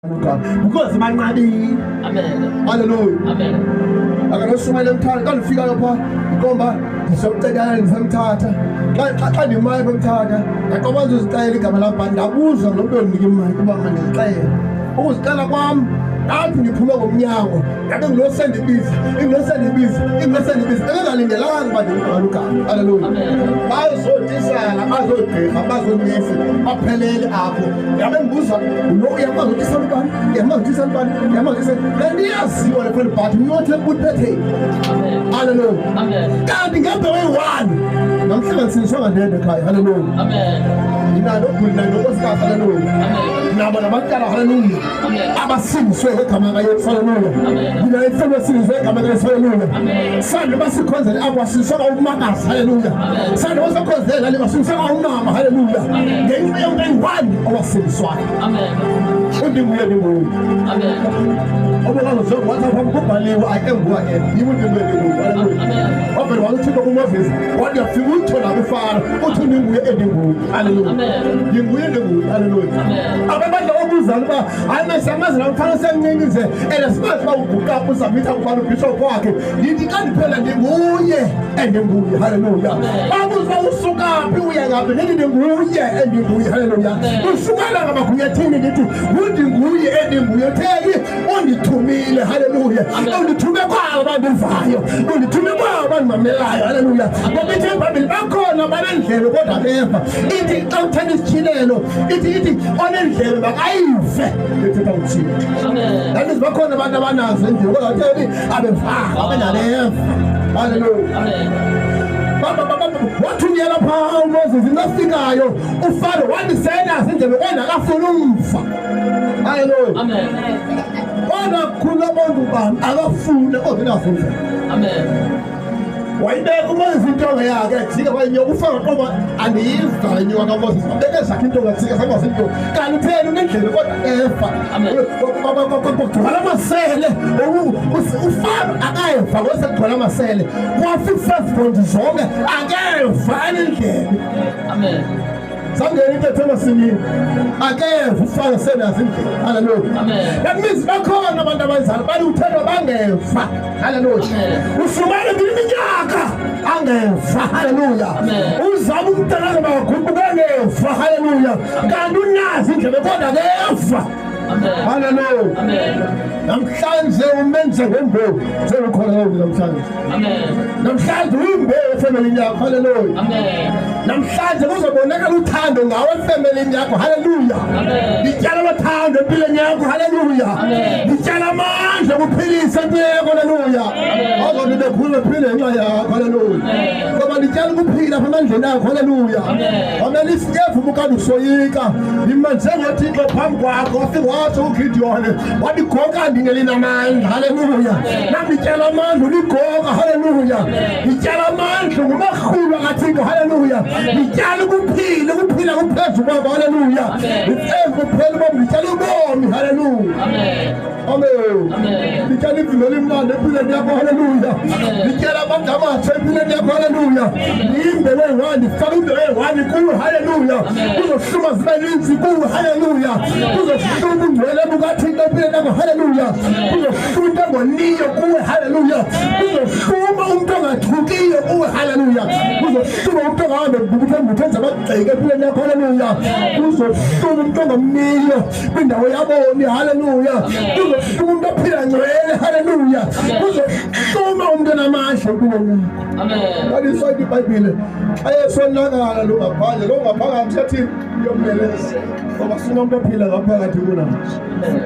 Because banqabile. Amen. Hallelujah. Amen. Akaloshumayela emthatha xa ndifikayo phaa ndikomba ndisokucekana ndisemthatha xa ndimayo pha emthatha ndaqoba ndizozixelela igama lam but ndabuzwa ngulo mntu ondinika imali uba mandizixele. Ukuzixela kwam apho ndiphume ngomnyango ndabe ngulo sendibiza, ingulo sendibiza, ingulo sendibiza, ebengalindelanga uba ndimqala ugama. Haleluya. Bazotisala, bazoogqirha, bazoonesi, baphelele apho. Ndabe ndibuza lo uyamazi utisala ubani, uyamazi utisala ubani, uyamazi utisala. Kanti iyaziwa le fana but not ekuphetheni. Haleluya. Kanti ngembe weyi-one namhlanje ndisindiswanga ndedwa ekhaya. Haleluya. Ndinalo oguli naye nonkosikazi. Haleluya. Nabo nabantwana. Haleluya. Abasindiswe ngegama kaYesu. Haleluya. Ndinayo ifemeli esindiswe ngegama kaYesu. Haleluya. Sande basikhonzele abo wasindiswa umakazi. Haleluya. Sande basakhonzela le basindiswa umama. Haleluya. Ngenxa yomntu eyi-one owasindiswayo. Undinguye ndinguye. Obokwazi wathi apha kubhaliwe I am who I am. Yimi undinguye ndinguye. Haleluya. Wavele wathi uThixo kuMoses wathi uyafika utsho nakuFaro uthi ndinguye endinguye. Haleluya. Ndinguye ndinguye. Haleluya. Ababadla obuzana uba hayi mesiyamazi la mfana semncinci nje and simazi uba uguqa uzamitha kubani ubhishophu wakhe. Ndithi xa ndiphela ndinguye endinguye. Haleluya. Babuza uba usuka phi uya ngaphi ndithi ndinguye endinguye. Haleluya. Usukela ngamagunya thini ndithi undinguye endinguye. Utheni undithumile. Haleluya. Undithume kwabo bandivayo, undithume kwabo bandimamelayo. Haleluya. Ngoba ithi iBhayibhile bakhona banendlebe kodwa beva. Ithi xa uthetha isityhilelo ithi onendlebe makayive ethetha uThixo. That means bakhona abantu abanazo indlebe kodwa theni abevanga, abenaleva. Haleluya. Wathunyelwa phaa uMoses into afikayo uFaro wandisenazo indlebe kodwa akafuni umva. Haleluya. Kodwa kukhulu abantu bami akafune kodwa inazo indlebe. Wayibeka uMoses intonga yakhe ajika kwayinyoka uFaro qoba andiyiva le nyoka kaMoses. Wabeka ezakhe intonga ajika sakwazi intonga. Kanti utheni unendlebe kodwa efa. Kugcwala amasele. UFaro akeva ngosekugcwala amasele. Kwafa i-firstborn zonke akeva anendlebe. Amen. Sangena into ethe emasimini. Akeva uFaro senazo indlela. Haleluya. Amen. That means bakhona abantu abayizalo bali uthelwa bangeva. Haleluya. Ushumayela iminyaka angeva. Haleluya. Uzama umntana maguquka angeva. Haleluya. Kanti unazo indlebe kodwa akeva. Haleluya. Namhlanje umenze ngembewu sekukhona lokhu namhlanje. Namhlanje uyimbewu efemelini yakho. Haleluya. Namhlanje kuzobonakala uthando ngawe efemelini yakho. Haleluya. Ndityala lothando empilweni yakho. Haleluya. Ndityala amandla okuphilisa empilweni yakho. Haleluya. Azobe bekhulu bephile ngenxa yakho. Haleluya. Ngoba ndityala ukuphila apha emandleni akho. Haleluya. Amen. Isikevu ukade usoyika. Ndima njengoThixo phambi kwakho. Wafika watsho uGidiyoni wadigoka ndingelinamandla. Haleluya. Nam ndityala amandla uligoka. Haleluya. Ndityala amandla ngumarhulu kaThixo. Haleluya. Ndityala ukuphila, ukuphila kuphezu kwakho. Haleluya. Ndicela kuphela ubomi, ndityala ubomi. Haleluya. Amen. Ndityala ivilo elimnandi empilweni yakho. Haleluya. Ndityala amandla amatsha empilweni yakho. Haleluya. Ndiyimbewu eyi-one, ndifaka imbewu eyi-one kuwe. Haleluya. Kuzohluma zibe ninzi kuwe. Haleluya. Kuzohluma ubungcwele bukaThixo empilweni yakho. Haleluya. Kuzohluma into engoniyo kuwe. Haleluya. Kuzohluma umntu ongathukiyo kuwe. Haleluya. Kuzohluma umntu ongahambe ebubuthe enza amagxeke empilweni yakho. Haleluya. Kuzohluma umntu ongomniyo kwindawo yaboni. Haleluya. Kuzohluma umntu ophila ngcwele. Haleluya. Kuzohluma umntu onamandla empilweni yakho. Amen. Kanti ithi iBhayibhile xa esonakala lo ngaphandle lo ngaphakathi athi uyomeleza ngoba sina umntu ophila ngaphakathi kunathi.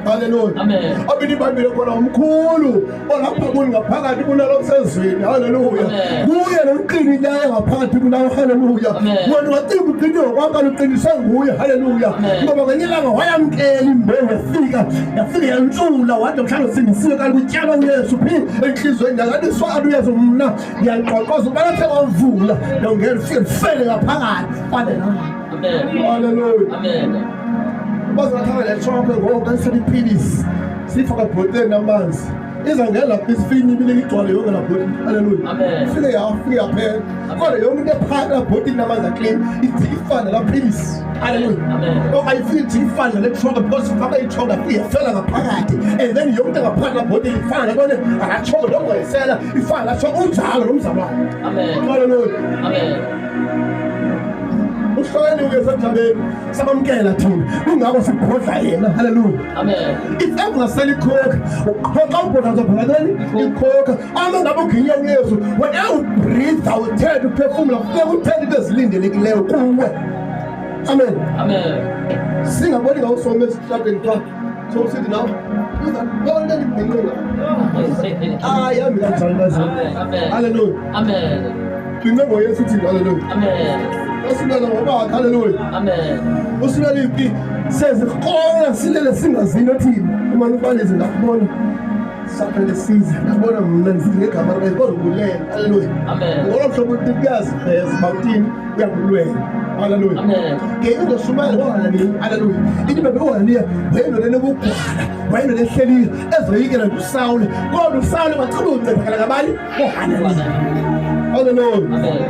Haleluya. Amen. Abithi iBhayibhile khona umkhulu olapha kuni ngaphakathi kunalo kusezweni. Haleluya. Amen. Kuye lo uqinileyo ngaphakathi kunawo. Haleluya. Amen. Wena wacinga uqiniwe kwakho uqiniswe nguye. Haleluya. Amen. Ngoba ngenye ilanga wayamkela imbewu yafika yafika yantsula wathi mhlawumbe usindisiwe kanti kutyalwa uYesu phi enhliziyweni yakho. Kanti swala uYesu mna ndiyaqoqoza uba nathe wavula ndawungena ufike ndifele ngaphakathi fane nawe. Amen. Haleluya. Amen. Bazathatha le shophe ngoku xa sisela iipilisi siyifaka ebhoteni amanzi. Izawungena lapha ifike inyibilike igcwale yonke la bhotile. Haleluya. Amen. Ifike yafike yaphela. Kodwa yonke into ephakathi la bhotile namanzi aclean ijike ifane la philisi. Haleluya. Amen. Okanye ifike ijike ifane nale chonga because ifake ichonga ifike yafela ngaphakathi and then yonke into ngaphakathi la bhotile ifana nantoni alachonga lo ungayisela ifana la chonga unjalo lo mzalwane. Amen. Haleluya. Amen. Uhlokeni ke semhlabeni samamkela thina kungako sibhodla yena. Haleluya. Amen. If ever ungasela icoke uqhoqa ubhodla uzobhodla ntoni icoke ama ngabe uginye uYesu whenever ubreathe uthethe uphefumla funeka uthethe into ezilindelekileyo kuwe. Amen. Amen. Singaboni ngawusome esihlatweni kuthiwa sowusithi nawe uzabona ndibhinqe ngayo. Hayi hambi kanjalo bazini. Amen. Haleluya. Amen. Bhinqe ngoYesu uthini. Haleluya. Amen. Usulele ngobakhe. Haleluya. Amen. Usulele iphi sezikrola silele singazini othini umane ubalize ndakubona saphele size ndakubona mna ndisithi ngegama likaYesu kodwa ubulele. Haleluya. Amen. Ngolo hlobo uthi kuyaziveza uba uthini uyakulwela. Haleluya. Amen. Ke ingoshumayela kwaHananiya. Haleluya. Ithi bebe uHananiya wayindoda enobugwala, wayindoda ehleliyo ezoyikela nje uSawule, kodwa uSawule wacela uncedakala ngabani? UHananiya. Haleluya. Amen.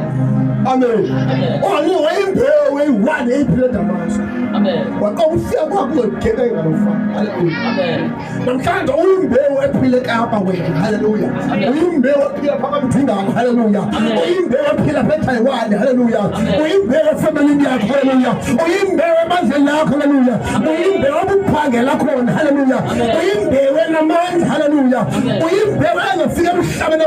Amen. Amen. UHananiya wayimbewu eyi-one eyiphila eDamasko. Amen. Waqoba ufika kwakho uzogeka ingalofana. Haleluya. Amen. Namhlanje uyimbewu ephile eKapa wena. Haleluya. Amen. Uyimbewu ephila phakathi Haleluya. Amen. Uyimbewu ephila eTaiwan. Haleluya. Amen. Uyimbewu efemelini yakho. Haleluya. Uyimbewu ebandleni lakho. Haleluya. Uyimbewu obuphangela khona. Haleluya. Amen. Uyimbewu enamandla. Haleluya. Amen. Uyimbewu engafika emhlabeni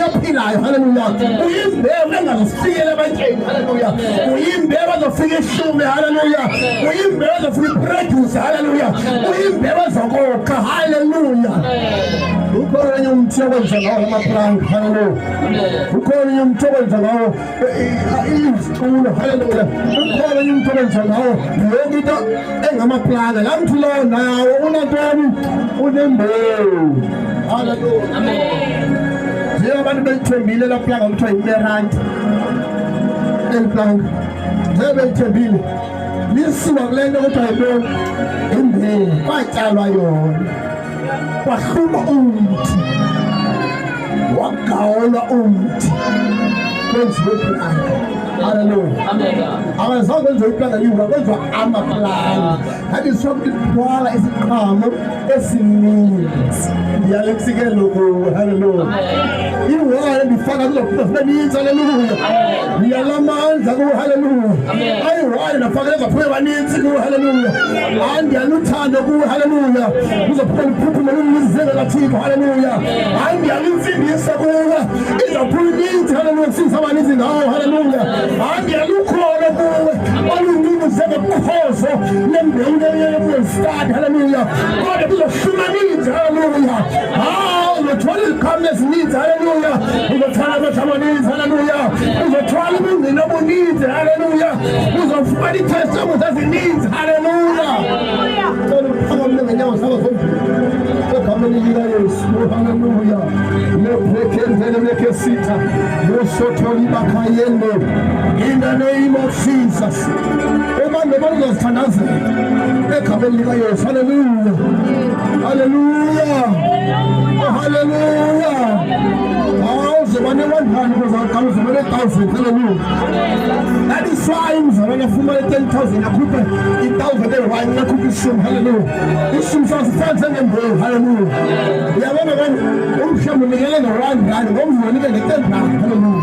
ophilayo. Haleluya. Amen. Uyimbewu engazofikela ebantwini. Haleluya. Amen. Uyimbewu ezofika ishumi. Haleluya. Amen. Uyimbewu ezofika iproduce. Haleluya. Amen. Uyimbewu ezokokha. Haleluya. Amen. Ukhona enye umthi okwenza ngawo amaplanga. Haleluya. Amen. Ukhona enye umthi okwenza ngawo izitulo. Haleluya. Ukhona enye umthi okwenza ngawo yonke into engamaplanga. Laa mthi lowo nawo unantoni? Unembewu. Haleluya. Amen. Njengoba abantu belithembile laa planga kuthiwa yimeranti, eli planga njengoba belithembile lisiwa kule nto kuthiwa yintoni? Imbewu. Kwatyalwa yona, kwahluma umthi, wagawulwa umthi, kwenziwe iplanga. Haleluya. Amen. Awazange kwenziwe iplanga liwa, kwenziwa amaplanga. That is why kuthwala isiqhamo esininzi. Ndiyaleksikelo kuwe. Haleluya. Amen. Iwale ndifaka kuzophinda zibe ninzi. Haleluya. Ndiyala amandla kuwe. Haleluya. Amen. Ayiwale ndafaka ezaphume baninzi kuwe. Haleluya. Hayi ndiyaluthando kuwe. Haleluya. Kuzophuma liphuphume lumzeke kaThixo. Haleluya. Hayi ndiyala insindiso kuwe, izophuma ininzi. Haleluya. Kusindisa abaninzi ngawo. Haleluya. Hayi ndiyalukholo kuwe oluncinci njengekhozo lembewu yemstadi. Haleluya. Kodwa kuzohluma ninzi. Haleluya. Hawu uzothwala iziqhamo ezininzi. Haleluya. Uzothwala amatsha amaninzi. Haleluya. Uzothwala ubungqina obuninzi. Haleluya. Uzofumana iitestimonies ezininzi. Haleluya. Cela uphakame ngeenyawo zakho zombili egameni likaYesu. Haleluya. Lebrekendele lekesitha losotholibakhayende in the name of Jesus. Abantu bazozithandazela egameni likaYesu. Haleluya. Haleluya. Haleluya. Awuze bane 100 uzaqala uzobane 1000. Haleluya. That is why umzalwane afumane 10,000 akhuphe i-1000 eyi-one akhuphe ishumi. Haleluya. Ishumi sasifana njengembewu. Haleluya. Uyabona kani umhlawumbe unikele nge-1 rand ngomzuzu unikele nge-10 rand. Haleluya.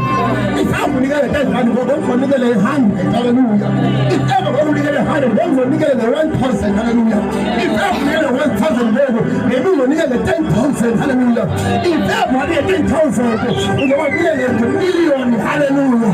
If ever unikele nge-10 rand ngomzuzu unikele nge-100. Haleluya. If ever unikele 100 ngomzuzu unikele nge-1000. Haleluya. If ever unikele 1000 ngoku ngemzuzu unikele nge-10,000. Haleluya. If ever unikele 10,000 uzoba unikele nge-million. Haleluya.